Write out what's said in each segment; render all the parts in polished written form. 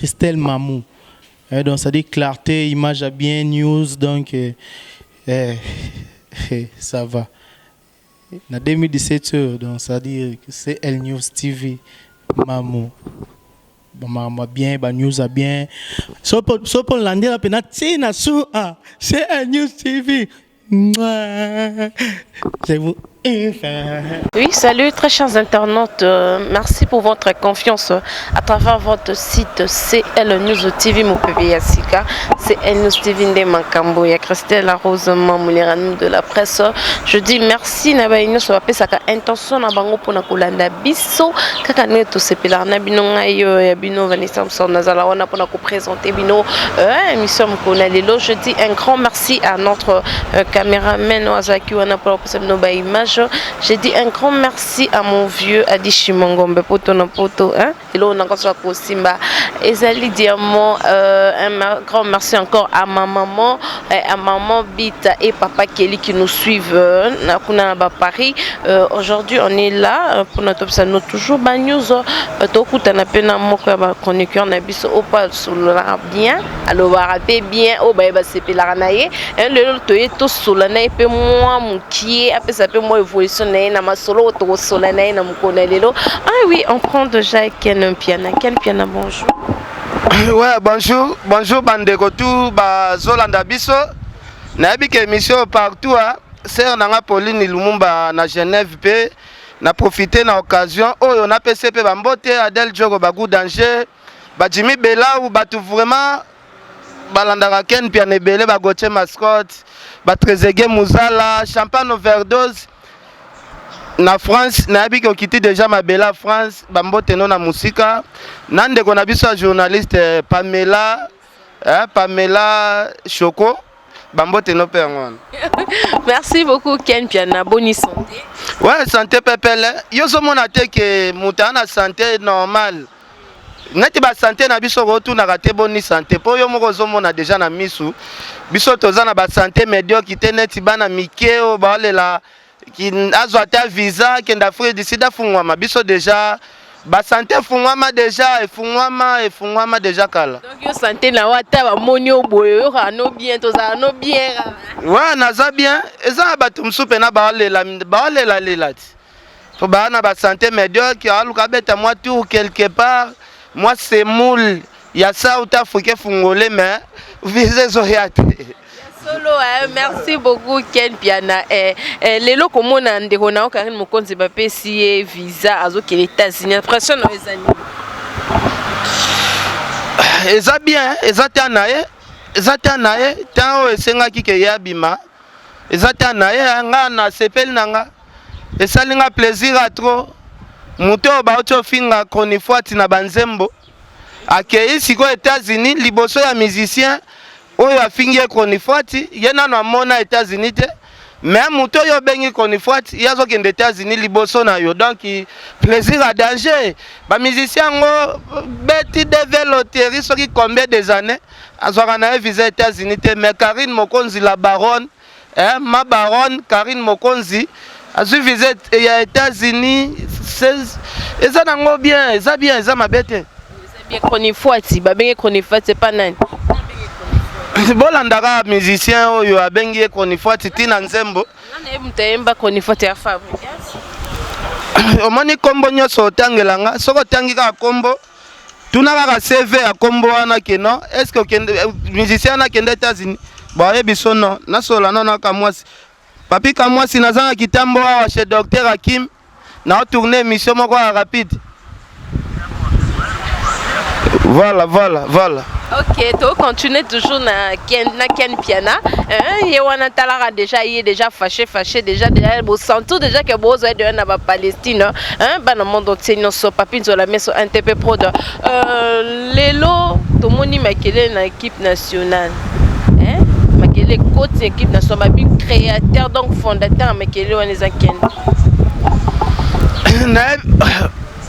Christelle Mamou. Eh, donc ça dit clarté, image à bien, news, donc eh, eh, eh, ça va. Na 2017, donc ça dit CL News TV, Mamou. Bamakambo bien, ba news à bien. So po landela pe na tina su ah, CL News TV. Mouah. Je vous Oui, salut très chers internautes. Merci pour votre confiance à travers votre site CL News TV Mopepe ya sika. CL News TV nde makambo ya Christelle Rose Mamuleranou de la presse. Je dis merci na ba nyonso bapesaka intention na bango mpona kolanda biso kaka ndenge tosepelaka na bino. Ngai oyo ya bino Vanessa Mson, nazala wana mpona koprésenter bino émission mokolo na lelo. Je dis un grand merci à notre caméraman oyo azalaki wana mpona kopesa bino baimage. Je dis un grand merci à mon vieux Adi Chimongombe, poto na poto, hein? Eloko na nkoso ya kosimba ezali diamant. Un grand merci encore à ma maman, à maman Bita et papa Kelly qui nous suivent na kuna na Paris. Aujourd'hui on est là pour notre nous toujours ba news. Tokutana mpe na moko ya bachroniqueur na biso oyo mpo asololaka bien, alobaka mpe bien, oyo baye basepelaka na ye. Lelo toye tosola na ye mpe mwa mokie, apesa mpe mwa évolution na ye na masolo oyo tokosola na ye na mokolo na lelo. Ah oui, on prend déjà Ken Piana. Ken Piana, bonjour. Ouais, bonjour, bonjour bandeko tu bazolanda biso. Nayebi ke émission partout a sœur nanga Pauline Lumumba na Genève mpe na profite na occasion oyo napesi mpe bambote Adel Djogo, Bagu Danger, bajimi Belau, bato vraiment balandaka Ken Piana ebele, bagotie Mascotte, batrezege Muzala, Champagne Overdose na France. Nayebi ke okiti déjà mabele ya France. Bambote no na mosika na ndeko na biso ya journaliste Pamela, Pamela Choco, bambote no mpe yango wana. Merci beaucoup Ken Piana, bonne santé? Ouais, santé pepele. Yo ozomona te ke moto aza na santé normale neti basanté na biso kotunaka te boni santé, mpo yo moko ozomona déjà na misu biso toza na basanté médiocre te neti bana mike oyo baolela azwa ata visa akende Afrique du Sud afungwama. Biso déjà basanté efungwama déjà, efungwama, efungwama déjà kala. Donc yo santé na yo, ata bamoni yo boye, oyokaka no bien, tozala no bien? Ouais, naza bien. Eza na bato mosusu mpena baolela, baolelalela ti po baa na basanté médiocre, aluka abeta mwa tour quelque part, mwa semoule ya South Africa efungole, mais visa ezoya te. Solo eh, merci beaucoup Ken Piana. Lelo komona ndeko na yo Karine Mokonzi bapesi ye visa, azokende États-Unis, impression na yo eza nini? Eza bien, eza ta na ye, eza ta na ye. Ntan oyo esengaki ke ye abima, eza ta na ye. Nga nasepeli na nga, esali nga plaisir a trop. Moto oyo bauti ofinga chronifoiti na banzembo akei sikoyo États-Unis liboso ya musicien oyo afingi ye chronifoiti. Ye nano amona États-Unis te, mais moto oyo obengi chronifoiti, ye azokende États-Unis liboso na yo. Donc plaisir à danger. Bamusicien yango beti dv loterie soki combien des années azwaka na ye visa États-Unis te, mais Karine Mokonzi, la baronne, ma baronne Karine Mokonzi azwi visa ya États-Unis. Eza nango bien, eza bien, eza mabe te. Bien, chronifoiti babenge chronifoiti epa nani? Bolandaka musicien oyo abengi ye chronifoiti ntina nzembo. Nani yebi moto ayemba chronifoiti ya Fabrigas? Omoni, nkombo nyonso otangelanga, soki otangi kaka nkombo, tuna kaka CV ya nkombo wana ke non, est ce que okende, musicien wana akende États-Unis? Baoyebi so non. Nasola no na Kamwasi, Papi Kamwasi. Naza na kitambo awa chez docteur Hakim, naotourne émission moko ya rapide. Voilà, voilà, voilà. Ok, to continue toujours na Ken Piana, hein, ye wana talaka déjà, ye déjà fâché, fâché déjà, déjà bosentir déjà que bozwa de na ba Palestine, hein, bana monde entier nyonso, Papi Nzola Meso NTP Prod. Lelo tomoni makelele na équipe nationale, hein? Makelele ekoti équipe nationale, babi créateur, donc fondateur ya makelele wana eza Ken. Na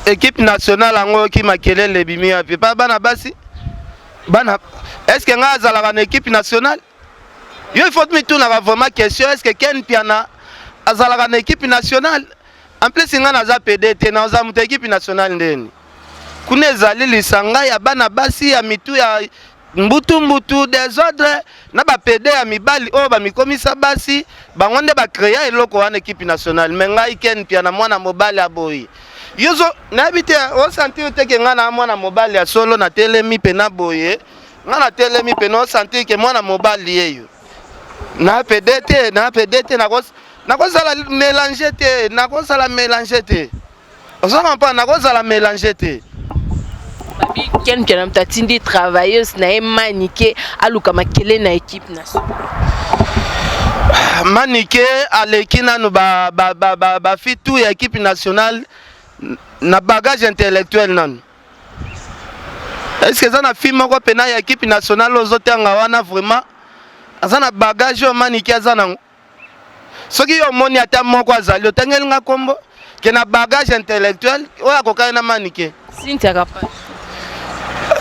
équipe nationale yango oyoki makelele ebimi wapi? Pa bana basi, bana, est ce que ngai azalaka na équipe nationale? Yo, il faut mitunaka vraiment question: est ce que Ken Piana azalaka na équipe nationale? En plus ngai naza pd te, naza moto équipe nationale ndeni. Kuna ezali lisanga ya bana basi ya mitu ya mbutu mbutu, desordre, na ba pede ya mibali oyo bamikomisa basi. Bango nde bacréa eloko wana, équipe nationale. Mais ngai Ken Mpiana, mwana mobali ya boye, yozo nayebi te, osentir te ke ngai na mwana mobali ya solo, natelemi pena boye. Ngai natelemi pena, osentir ke mwana mobali yeyo. Na pede te, na pede te, nakozala mélange te, nakozala mélange te. Ozo comprendre? Nakozala mélange te. Babi Ken Mpiana moto atindi travailleuse na ye Manike aluka makele na équipe nationale. Manike aleki nanu bafilles ba, ba, ba tout ya équipe nationale na bagage intellectuel nanu. Est ce que eza na fille moko pena ya équipe nationale ozotanga wana vraiment aza na bagage oyo Manike aza nango? Soki yo omoni ata moko azali, otangeli nga nkombo ke na bagage intellectuel oyo akokani na Manike. Cynthia Kapash.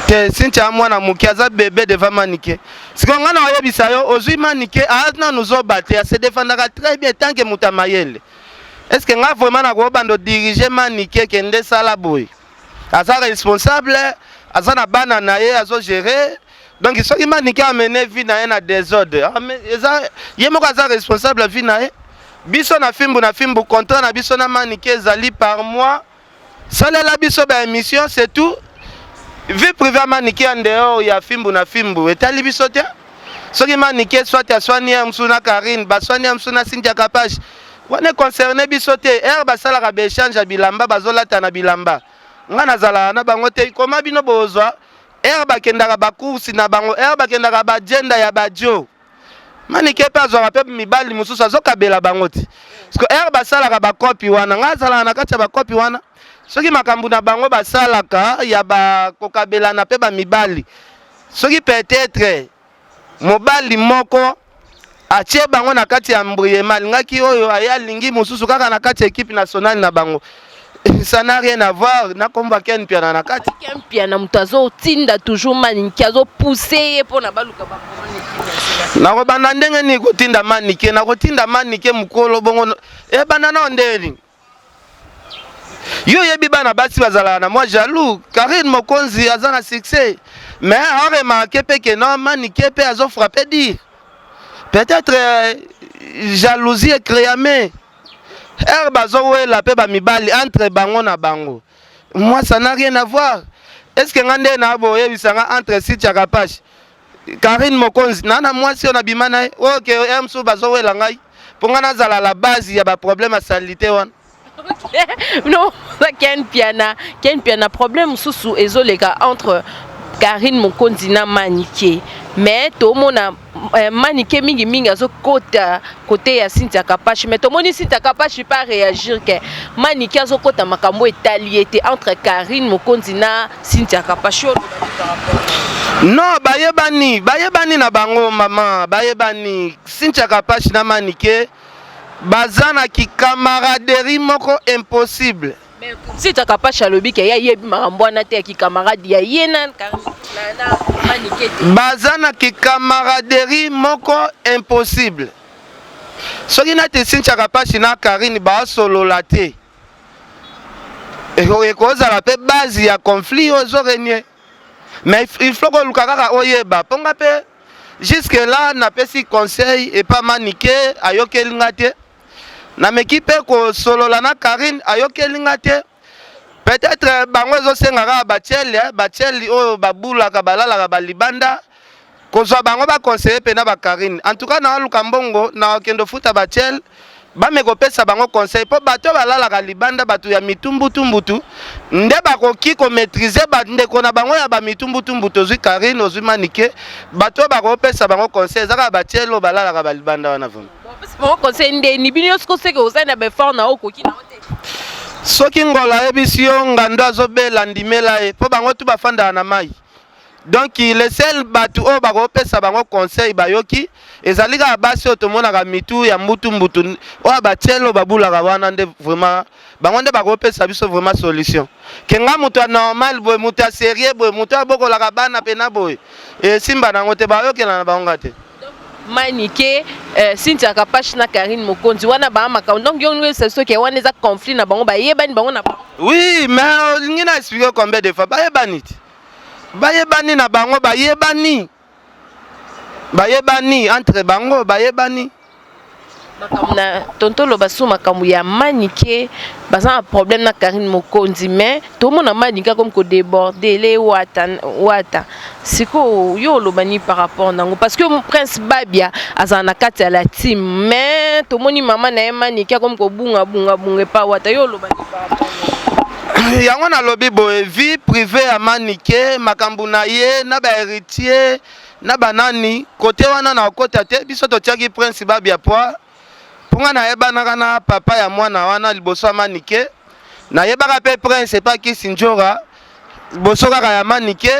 Te, Cynthia mwana moke, aza bébé devant Manike. Sikoyo ngai na oyebisa yo, ozwi Manike, aza nanu zoba te, ase défendaka très bien tant que moto ya mayele. Est ce que nga vraiment nakobanda odirige Manike, kende sala boye? Aza responsable, aza na bana na ye azogérer. Donc soki Manike amene vie na ye na désordre, eza ye moko aza responsable ya vie na ye. Biso na Fimbu na Fimbu, contrat na biso na Manike ezali par mois, salela biso baémission, c'est tout. Vie privée ya Manike ya dehors ya Fimbu na Fimbu etali biso te. Soki Manike soit aswani ye mosusu na Karine, baswani ye mosusu na Cynthia Kapash, wana econcerne biso te. Ere basalaka baéchange ya bilamba, bazolata na bilamba, nga nazalaka na bango te. Koma bino bozwa ere bakendaka bacourse na bango, ere bakendaka bagenda ya badio, Manike mpe azwaka mpe mibali mosusu, azokabela bango te. Parce que ere basalaka bakopi wana, ngai azalaka na kati ya bakopi wana. Soki makambo na bango basalaka ya bakokabelana mpe bamibali, soki peut-être mobali moko atie bango na kati ya mbruyema, alingaki oyo aye, alingi mosusu kaka na kati ya équipe nationale na bango, ça n'a rien à voir na kombo ya Ken Mpiana na kati. Ken Mpiana moto azotinda toujours Manike, azopousse ye mpona baluka baproblème équipe nationale. Nakobanda ndenge nini kotinda Manike? Nakotinda Manike mokolo bongo ebanda nao ndenge nini? Yo oyebi bana basi bazalaka na mwa jaloux. Karine Mokonzi aza na succès, mais aremarquer mpe ke non, Manike mpe azofrappe dire. Peut-être jalousie ecréame ere bazowela mpe bamibali entre bango na bango. Moi, ça n'a rien à voir. Est ce que nga nde na boyebisa nga entre Cynthia Kapash, Karine Mokonzi, na mwasi oyo nabima na ye, oyo ke ye mosusu bazowela ngai mpo ngai nazala la base ya baproblème ya saleté wana? Non, Ken Mpiana, Ken Mpiana, problème mosusu ezoleka entre Karine Mokonzi na Manike. Mais tomona Manike mingimingi azokota kote ya Cynthia Kapashi, mais tomoni Cynthia Kapashi pas réagir ke Manike azokota makambo etali ye te entre Karine Mokonzi na Cynthia Kapashi. Oyo Non, bayebani, bayebani na bango, mama, bayebani. Cynthia Kapashi na Manike baza na kicamaraderie moko impossible. Mais Cynthia Kapashi alobi ke ye ayebi makambo wana te ya kicamarade ya ye na Manike te. Baza na kicamaraderie moko impossible. Soki nati Cynthia Kapashi na Karine baasolola te, ekozala mpe base ya conflit oyo ezorégner. Mais il faut koluka kaka oyeba mponga mpe. Jusque là napesi conseil epa Manike, ayokeli nga te. Nameki mpe kosolola na Karine, ayokeli nga te. Peut-être bango ezosenga kaka batieli, batieli oyo babulaka, balalaka balibanda, kozwa bango baconseiller mpe na bakarine. En tout cas naoluka mbongo na okende ofuta batiele, bame kopesa bango conseil, mpo bato balalaka libanda, bato ya mitumbutumbutu nde bakoki komaîtriser bandeko na bango ya bamitumbutumbutu. Ozwi Karine, ozwi Manike, bato oyo bakopesa bango conseil eza kaka batiele oyo balalaka balibanda wana vraiment. Bango conseil ndeni bino nyonso koseke ozali na baeffort na okoki na te. Soki ngola ayebisi yo ngando azobela, ndimela ye, mpo bango tu bafandaka na mai. Donc le seul bato oyo bakopesa bango conseil bayoki ezali kaka basi oyo tomonaka mitu ya mbutu mbutu, oyo batiele oyo babulaka wana nde vraiment bango nde bakopesa biso vraiment solution. Ke nga moto ya normal boye, moto ya sérieux boye, moto abokolaka bana pena boye, esimba nango te, bayokela na bango nga te. Manike, Cynthia Kapache na Karine Mokonzi wana ba makambo. Donc yo ngwe soki wana eza conflit na bango, bayebani bango na bango. Oui, mais olingi na expliquer combien de fois? Bayebani te, bayebani na bango, bayebani, bayebani entre bango, bayebani. Makambo na tonto loba su makambo ya Manike, baza na problème na Karine Mokonzi, mais tomona Manike akomi kodéborde le Wata. Wata sikoyo, yo oloba nini par rapport nango? Parce que Prince Babia azala na kati ya la team, mais tomoni mama na ye Manike akomi kobungabungabunga epa Wata. Yo oloba nini par rapport? Yango nalobi boye: vie privée ya Manike, makambo na ye na bahéritier na banani, kote wana na okota te. Biso totiaki Prince Babia poi mponga nayebanaka na papa ya mwana wana liboso ya Manike. Nayebaka mpe Prince epaki Sinjora liboso kaka ya Manike.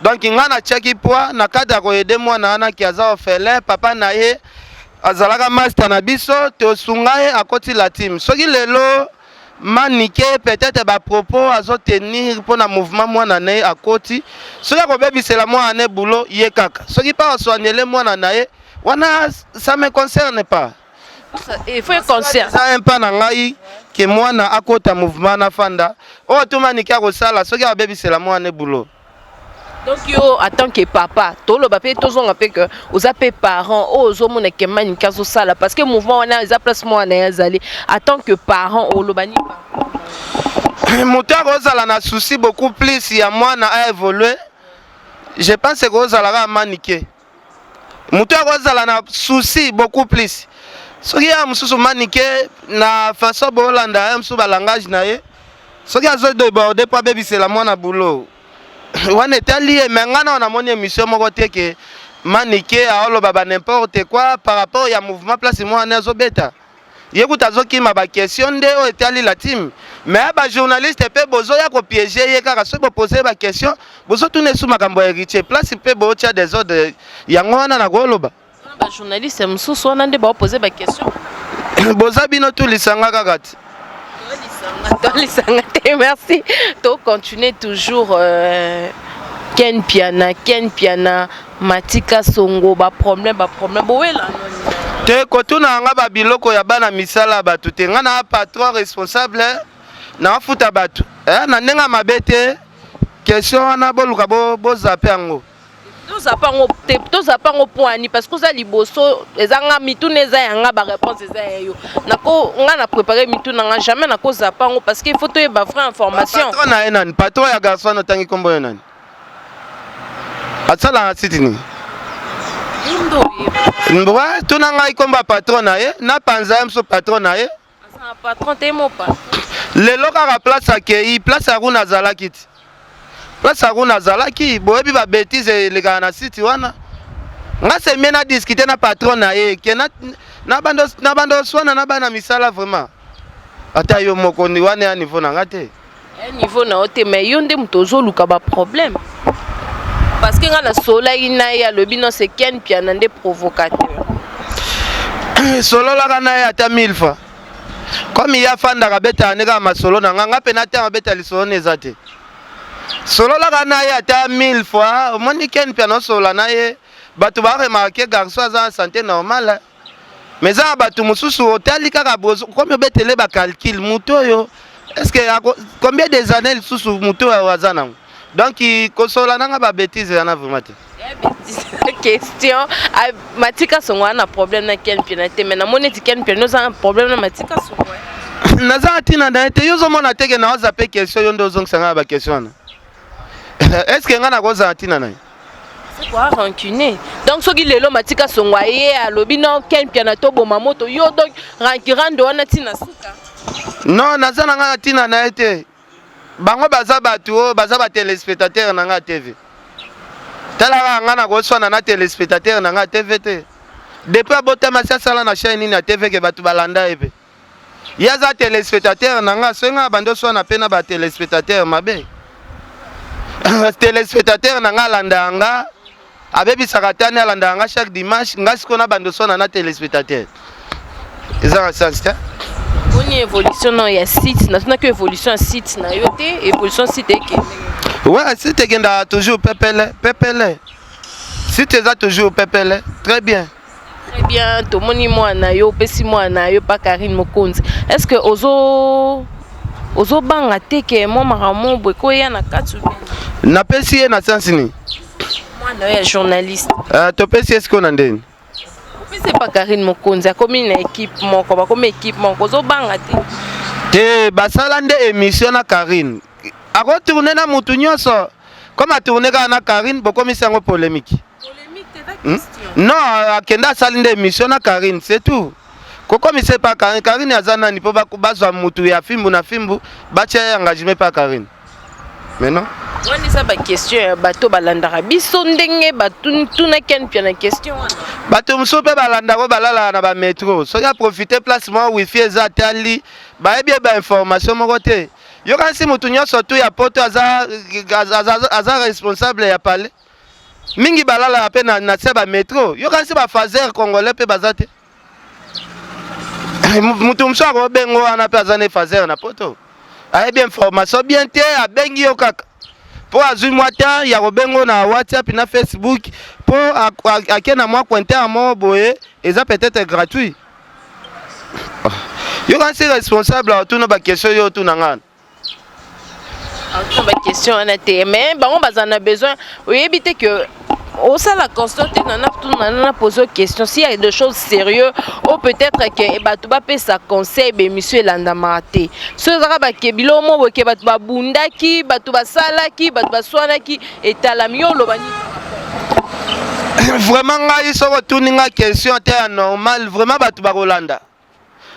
Donc nga natiaki poi na cadre ya koaider mwana wana ki aza orphelin, papa na ye azalaka master na biso, tosunga ye akoti la team. Soki lelo Manike peut-être bapropos azotenir mpo na mouvement mwana na ye akoti, soki akobebisela mwana na ye bulo ye kaka, soki mpe asoignele mwana na ye wana, ça me concerne pas. Il faut concerne. Eza un pas na ngai ke mwana akota mouvement, nafanda oyo to Manike akosala soki abebisela mwana bulo. Donc yo, en tant que papa, toloba mpe, tozonga mpe ke oza mpe parent, oyo ozomona ke Manike azosala, parce que mouvement wana eza place mwana ye azali, en tant que parent oloba nini? Moto akozala na souci beaucoup plus ya mwana aévolue, je pense que ozalaka Manike. Moto akozala na souci beaucoup plus soki ya mosusu Manike na façon boolanda ye mosusu balangage na ye, soki azodéborde mpo abebisela mwana bulo wana, etali ye. Me ngai na namoni émission moko te ke Manike aoloba ba n'importe quoi par rapport ya mouvement place mwana azobeta. Ye kuta azokima baquestion nde oyo etali la team, mais bajournaliste mpe bozoya kopiéger ye kaka. Soki bopose baquestion, bozotuna esu makambo ya héritier, place mpe bootya désordre. Yango wana nakoloba. Bajournaliste mosusu wana nde baopose baquestion. Boza bino tu lisanga kaka ti. Tolisanga te, merci. Tocontinue toujours. Ken Piana, Ken Piana, Matika Songo, baproblème, baproblème bowela. Te, kotuna yanga babiloko ya bana misala ya bato te. Nga na patron responsable, nafuta bato na ndenge ya mabe te. Question wana boluka bozape yango. Tozapa yango te, tozapa yango poani, parce que oza liboso. Eza nga mituna eza ya nga, baréponse eza ya yo. Nako nga na préparé mituna nga, jamais nakozapa yango, parce que il faut toyeba vraie information. Patron na ye nani? Patron ya garçon otangi nkombo ye nani? Asalaka siti nini? Ndo oyeba. Mbwa, tuna ngai nkombo ya patron na ye, napanza ye mosu patron na ye. Aza na patron te, mo patron. Lelo kaka place akei, place ya kuna azalaki ti, place ya kuna azalaki. Boyebi babêtises elekaka na siti wana. Nga semie na discute na patron na ye ke na bando oswana na bana misala. Vraiment, ata yo moko ni wana ya niveau na nga te. Niveau na yo te, mais yo nde moto ozoluka baproblème, parce que nga nasolaki na ye, alobi non, c'est Ken Piana nde provocateur. Sololaka na ye ata mille fois. Comme ye afandaka, abetaka nde kaka masolo na nga. Nga mpe na ntango abeta lisolo na eza te. Sololaka na ye ata mille fois. Omoni Ken mpe anosolola na ye, bato baremarquer garçon aza na santé normale, mais eza na bato mosusu otali kaka komi obetele bacalcul. Moto oyo, est ce que combien des années lisusu moto oyo aza nango? Donc kosolola nanga babêtises wana vraiment te. Question: Matika Songo aza na problème na Ken Piana te, mais namoni eti Ken Piana oza na problème na Matika Songo. Naza na ntina na ye te. Yo ozomona te ke naoza mpe question, yo nde ozongisa ngai na baquestion wana. Est ce que ngai nakozala ntina na ye? C'est quoi, rancune? Donc soki lelo Matika Songo aye, alobi non, Ken Piana toboma moto, yo donc rankirando wana ntina suka? Non, naza na ngai na ntina na ye te. Bango baza bato oyo baza batéléspectateur na ngai ya TV. Tala kaka, ngai nakoswana na téléspectateur na ngai ya TV te. Depuis abotama si asala na chaîne nini ya TV ke bato balanda ye mpe ye aza téléspectateur na ngai? Soki ngai bandi oswana mpe na batéléspectateur mabe, téléspectateur na ngai alandaka nga, abebisaka tani, alandaka nga chaque dimanche. Ngai sikoyo na bandi oswana na téléspectateur, eza na sens te. Boni évolution na ya site? Natunaki évolution ya site na yo te. Évolution site ekende? Ouais, site ekendaka toujours pepele pepele. Site eza toujours pepele, très bien. Très bien, tomoni mwana yo, opesi mwana yo pa Karine Mokonzi. Est ce que ozo ozobanga te ke mwa makambo boye ekoya na kati ou bien? Napesi ye na sens nini? Mwana oyo ya journaliste. Topesi ye sikoyo na ndeni? Opesi pa Karine Mokonzi, akomi na équipe moko, bakomi équipe moko, ozobanga te? Te, basala nde émission na Karine. Akotourne na mutu nyonso. Comme atourne kaka na Karine, bokomisi yango polémique. Polémique te, eza question. Non, akende asali nde émission na Karine, c'est tout. Kokomisa epa Karine, Karine aza nani mpo bazwa mutu ya fimbu na fimbu, batia ye engagement epa Karine? Mais non. Wana eza baquestion ya bato balandaka biso, ndenge batunaki yani pia na question wana. Bato mosusu mpe balandaka, balalaka na bametro. Soki aprofite place moko wifi eza, atali, bayebi ye bainformation moko te. Yokanisi motu nyonso tu ya poto aza responsable ya palais. Mingi balalaka mpe na se ya bametro. Yokanisi bafaser congolais mpe baza te. Motu mosusu akobengo wana mpe aza ne faser na poto, ayebi information bien te, abengi yo kaka mpo azwi mwa temps ya kobengo na WhatsApp, na Facebook, mpo ake na mwa cointer moko boye, eza peut-être gratuit. Yokanisi responsable otuna baquestion yo otuna ngana? Otuna baquestion wana te, mais bango bazala na besoin. Oyebi te que osala constat te na na pose question. S'il y a des choses sérieux ou peut-être que bato bapesa conseil, bémission elandamaka te. So ezaka bake biloko moko boye ke bato babundaki, bato basalaki, bato baswanaki, etalami, yo oloba nini? Vraiment, ngai soki otuni nga question te ya normal, vraiment bato bakolanda.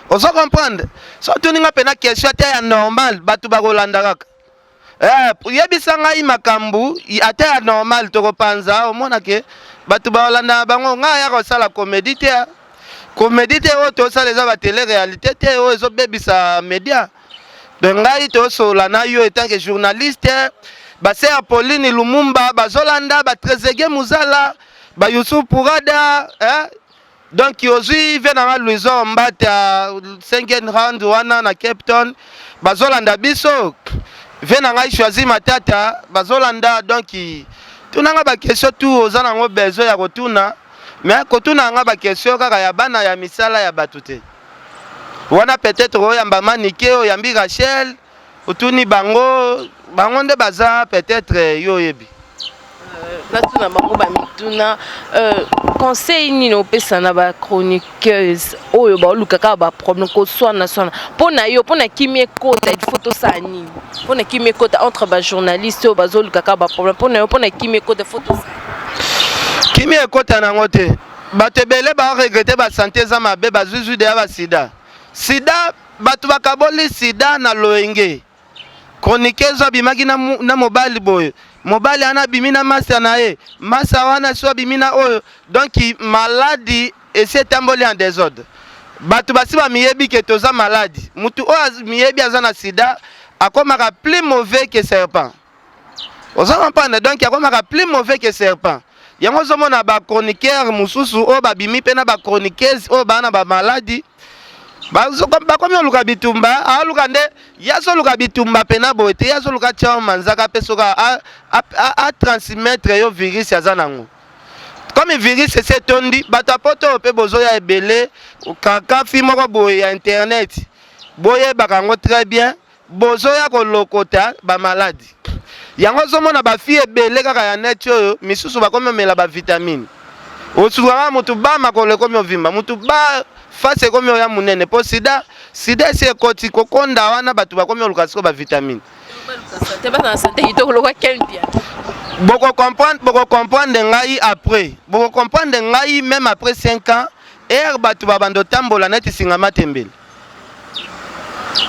Ozo comprendre? So otuni nga mpena question te ya normal, bato bakolanda kaka. Yebisa ngai makambo ata ya normal, tokopanza. Omona ke bato bakolanda na bango. Ngai aya kosala comédie te, comédie te. Oyo tosala eza batele réalité te oyo ezobebisa média. Donc ngai tosola na yo etant que journaliste. Baser Pauline Lumumba bazolanda, batrezege Muzala, bayusuf Purada, eh? Donc ozwi ve nanga Louison Mbata, 5e round wana na Cape Town, bazolanda biso. Ve na ngai Choisi Matata bazolanda. Donc tunanga baquestion tu oza nango besoin ya kotuna, mais kotuna yanga baquestion kaka ya bana ya misala ya bato te. Wana peut-être oyamba Manike, oyambi Rachel, otuni bango, bango nde baza peut-être yo oyebi. Natuna bango bamituna. Conseil nini opesa na bachroniqueuse oyo baoluka kaka baproblème, koswana swana? Mpo na yo, mpo na kimi ekota, il faut tosala nini mpo na kimi ekota entre bajournaliste oyo bazoluka kaka baproblème? Mpo na yo, mpo na kimi ekota, il faut tosala? Kimi ekota nango te. Bato ebele baoregretter, basanté eza mabe, bazwizwi deya basida sida. Bato bakaboli sida na loyenge. Chroniqueuse abimaki na mobali boye, mobali wana abimi na masa na ye, masa wana so abimi na oyo. Donc maladi esi etamboli en désordre. Bato basi bamiyebi ke toza maladi. Mutu oyo miyebi aza na sida akomaka plus mauvais que serpent. Oza comprendre? Donc akomaka plus mauvais que serpent. Yango ozomona bachroniqueur mosusu oyo babimi mpe na bachroniqueuse oyo baa na bamaladi, bakomi oluka bitumba. Aoluka nde ye azoluka bitumba mpena boye te, ye azoluka tia manzaka mpe soki atransmettre yo virus aza nango. Comme virus esi etondi bato ya poto oyo mpe bozoya ebele, kaka fi moko boye ya internet, boyebaka yango très bien, bozoya kolokota bamaladi. Yango ozomona bafille ebele kaka ya net oyo misusu bakomi omela bavitamine. Osukaka motu ba makolo ekomi ovimba, motu ba face ekomi oya monene, mpo sida, sida esi ekoti kokonda wana. Bato bakomi oluka sikoyo bavitamine. Bokocomprendre, bokocomprendre ngai après, bokocomprendre ngai même après 5 ans ere bato babanda otambola neti singa matembele.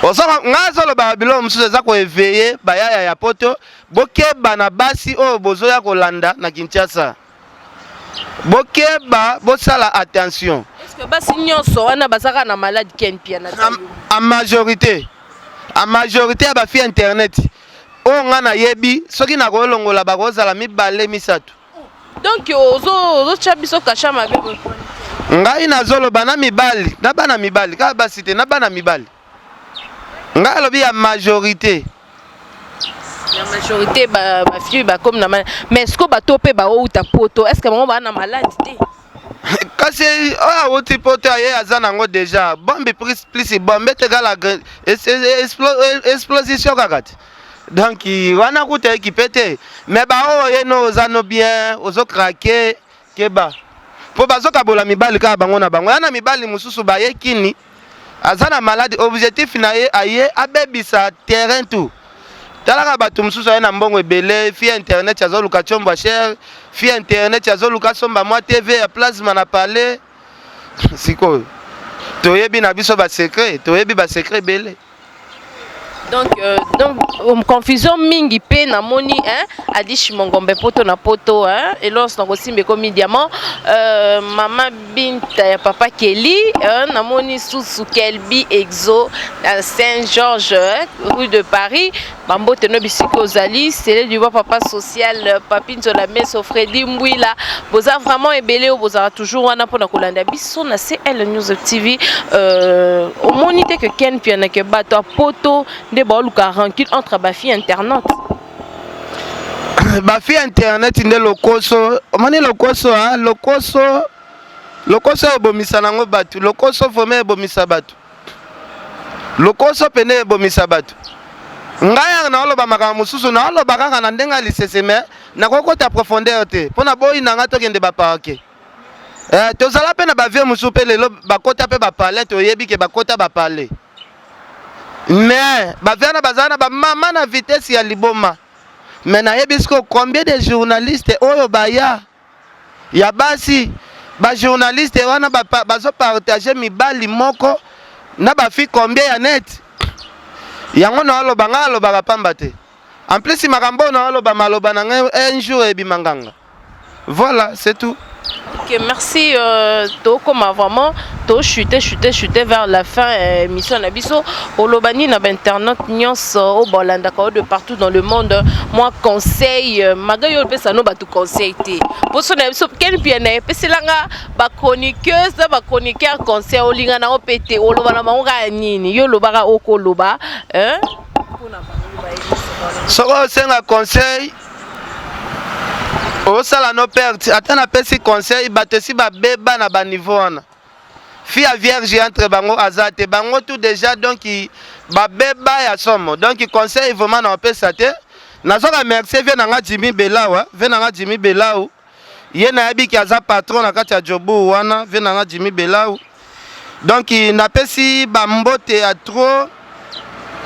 Ngai azolobaka biloko mosusu eza koéveiller bayaya ya poto. Bokeba na basi oyo bozoya kolanda na Kinshasa, bokeba, bosala attention. Est-ce basi nyonso wana bazaka na malade, Ken Piana? En majorité, en majorité ya bafille internet oyo ngai nayebi, soki nakolongola bakozala mibale, misato. Donc ozotya biso kasha mabe? Ngai nazoloba na mibali, na bana mibali, kaka basi te, na bana mibali. Ngai alobi ya majorité. Ya majorité bafille bakomi na maladi, mais est ce que bato mpe baouta poto, est ce que bango baa na maladi te? Kasi oyo awuti poto, aye, aza nango déjà bombe plus plus bombe etekala explosition kaka te. Donc wana kuta ekipe te. Mais baoyo ye no oza no bien, ozocraquer, keba, mpo bazokabola mibali kaka bango na bango. Ya na mibali mosusu baye kini, aza na maladi, objectif na ye aye abebisa terrain tout. Talaka bato mosusu, aye na mbongo ebele, fille internet azoluka tiombo ya cher, fille internet azoluka somba mwa TV ya plasma na palais. Sikoyo toyebi na biso basecret, toyebi basecret ebele. Donc confusion mingi mpe namoni, hein, Adish Mongombe poto na poto, hein, elonce na kosimba ekomi diamant, mama Binta ya papa Keli, hein, namoni susu Kelbi Exo na Saint Georges, hein, rue de Paris. Bambote no bisika ozali. Sele du papa social, Papi Nzola Meso, Fredi Mbwila, boza vraiment ebele oyo bozala toujours wana mpona kolanda biso na CL News TV. Omoni te ke Ken Piana, ke bato ya poto nde baoluka rancune entre bafille internaute? Bafille internet nde lokoso. Omoni lokoso, ha? Lokoso, lokoso ebomisa nango bato. Lokoso vraiment ebomisa bato. Lokoso pene ebomisa bato. Ngai yaka naoloba makambo mosusu, naoloba kaka na ndenge ya lisese, mais nakokota profondeur te mpo na boyi na ngai tokende baparquet. Tozala mpe na bavie mosusu mpe lelo bakota mpe bapale, toyebi ke bakota bapale, mais bavie wana bazala na bamama na vitesse ya liboma. Mais nayebi sikoyo combien de journaliste oyo baya ya basi, bajournaliste wana bazopartage mibali moko na bafille combien ya net. Yango naoloba, ngai alobaka pamba te. En plus, makambo oyo naoloba, maloba na ngai un jour ebima nganga. Voilà, c'est tout. Ok, merci. Tokoma vraiment to chuter, chuter, chuter vers la fin émission na biso. Olobani na internet nyonso oyo bolandaka oyo de partout dans le monde, moi conseil maga yo opesa no bato conseil te. Poso na biso Ken Piana epeselanga bachroniqueuse na bachroniqueur conseil, olinga nango mpe te. Oloba na bango kaka nini? Yo olobaka, okoloba, hein? Soki osenga conseil, osala no perte. Ata napesi conseil, bato esi babeba na baniveau wana. Fille ya vierge entre bango aza te, bango tout déjà donc babeba ya somo. Donc conseil vraiment na opesa te. Nazoka merci vie na nga Jimmy Belawa, vie na nga Jimmy Belau, ye nayebi ki aza patron na kati ya Jobu wana, vie na nga Jimmy Belau. Donc napesi bambote ya trop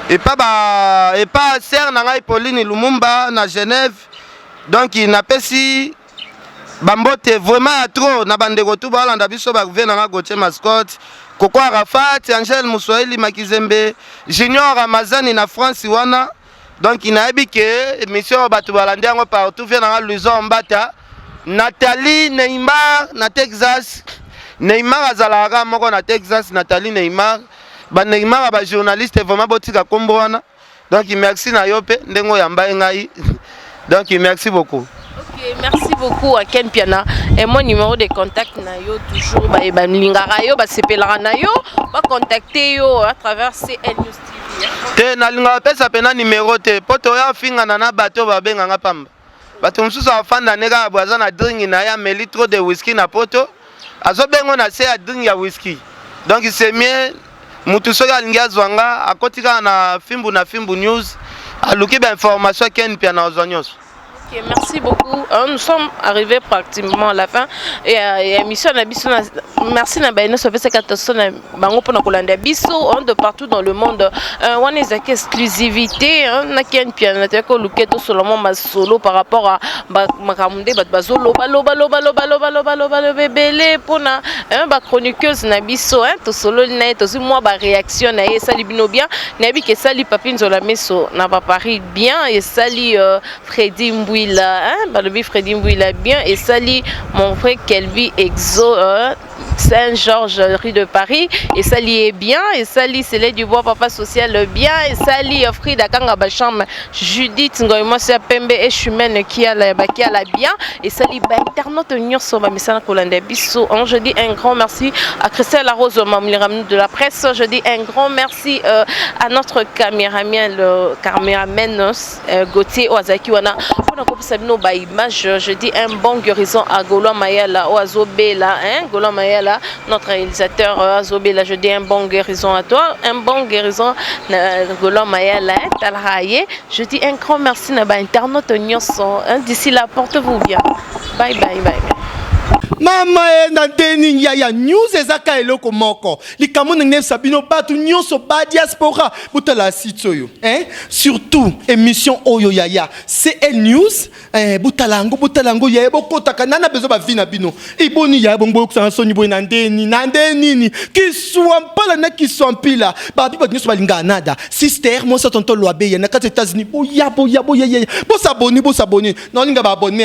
epa ba epa sœur na ngai Pauline Lumumba na Genève. Donc napesi bambote vraiment ya trop na bandeko tu balanda biso, bavie na nga Gautier Mascotte, Koko Arafat, Angel Muswahili, Makizembe Junior Ramazani na France wana. Donc nayebi ke émission oyo bato balandi yango partout. Vie na nga Luison Mbata, Nathalie Neymar na Texas. Neymar azalaka kaka moko na Texas, Nathalie Neymar. Baneymar ya bajournaliste, vraiment botika nkombo wana. Donc merci na yo mpe ndenge oyamba ye ngai. Donc merci beaucoup. Ok, merci beaucoup à Ken Piana. Et mon numéro de contact na yo toujours, ba ba lingaka yo, ba sepelaka na yo, ba contacter yo à travers CL News TV, hein. Te, nalingaka pesa mpena nimero te, mpo toya ofingana na bato oyo babenganga pamba. Bato mosusu afanda ne kaka boye, aza na drink na ye, ameli trop de whisky na poto, azobengo na se ya drink ya whisky. Donc c'est mieux, mutu soki alingi azwa nga, akoti kaka na Fimbu na Fimbu News, aluki bainformation Ken Pia na ozwa nyonso. Ok, merci beaucoup. Nous sommes arrivés pratiquement à la fin. Et émission na biso na merci na bayino so pesa attention na bango pona kolanda biso, hein, de partout dans le monde. Wana ezaki exclusivité, hein, na Ken Piana na ko luketo seulement ma solo par rapport à makambo nde bato bazoloba loba loba loba loba loba loba loba ebele mpona, hein, bachroniqueuse na biso, hein, tosololi na ye, tozwi mwa baréaction na ye. Esali bino bien, nayebi ke esali Papi Nzola Meso na baparis bien, esali Freddy Mbwila, hein, balobi Freddy Mbwila bien, esali mon frère Kelby Exo. Saint-Georges, rue de Paris. Esali ye bien, esali Sele du Bois, papa social bien, esali Frida Kanga Bacham, Judith Ngoy mwasi ya pembe et Chumène Kiala ba Kiala bien, esali ba internaute nyonso ba misana kolanda biso. Hein, je dis un grand merci à Christelle Larose Mamliram de la presse. Je dis un grand merci à notre caméraman, le caméraman Gauthier Oazaki wana mpona kopesa bino ba image. Je dis un bon guérison à Gaulois Mayala oyo azobela, hein, Gaulois Mayala, notre réalisateur azobela. Je dis un bon guérison à toi, un bon guérison na Gaulois Mayala, hein, talaka ye. Je dis un grand merci na ba internaute nyonso, hein. D'ici là, portez-vous bien. Bye bye bye, bye. Mama ye na ndeni yaya news ezaka eloko moko likambo ndenge nayebisa bino bato nyonso ba diaspora botala site oyo, hein? Surtout émission oyo yaya CL News, eh, botala yango, botala yango yaya. Bokotaka nana besoin bavi na bino eboni yaya bongo boyokisanga soni boye na ndeni na nde nini kiswa mpala na kiswa mpila babi bato nyonso balingaka nada sister mwasi tonto lwabe ya na kati ya États-Unis. Boya, boya, boya yaya, bosaboni, bosaboni, naolinga baabonné.